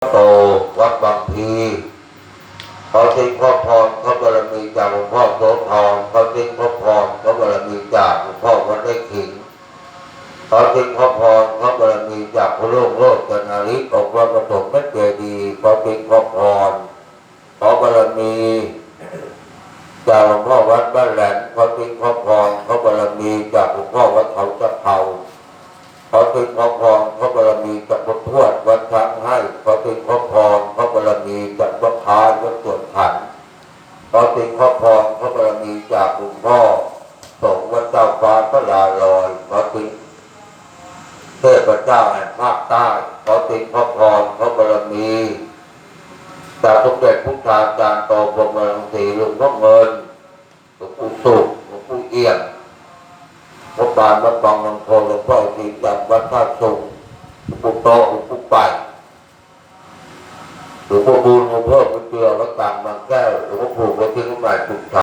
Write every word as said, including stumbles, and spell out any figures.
โต วัดบางพลี ขอเชิญขอพรขอบารมีจากหลวงพ่อโสธร ขอเชิญขอพรขอบารมีจากหลวงพ่อวัดไร่ขิง ขอเชิญขอพรขอบารมีจากพระโลกโลกจนาริศองค์พระปฐมเจดีย์ ขอเชิญขอพรขอบารมีจากหลวงพ่อวัดบ้านแหลม ขอเชิญขอพรขอบารมีจากหลวงพ่อวัดเขาตะเภา ขอเชิญขอพรขอบารมีจากหลวงพ่อทวดวัดช้างให้ ขอเชิญขอพรขอบารมีจากหลวงพ่อค้าวัดสวนขัน ขอเชิญขอพรขอบารมีจากหลวงพ่อสงฆ์วัดเจ้าฟ้าพระลาลอย ขอเชิญเทพเจ้าแห่งภาคใต้ ขอเชิญขอพรขอบารมีจากสมเด็จพุทธาจารย์โตพรหมรังสี หลวงพ่อเงิน หลวงปู่สุข หลวงปู่เอี่ยม วัดบานวัดบางลำโพง หลวงพ่อศรีจันทร์วัดท่าสุง หลวงปู่โตะ หลวงปู่ไป หลวงพ่อบุญ หลวงพ่อบุญเจือวัดกลางบางแก้ว หลวงพ่อปู่วัดเชียงใหม่สุขโท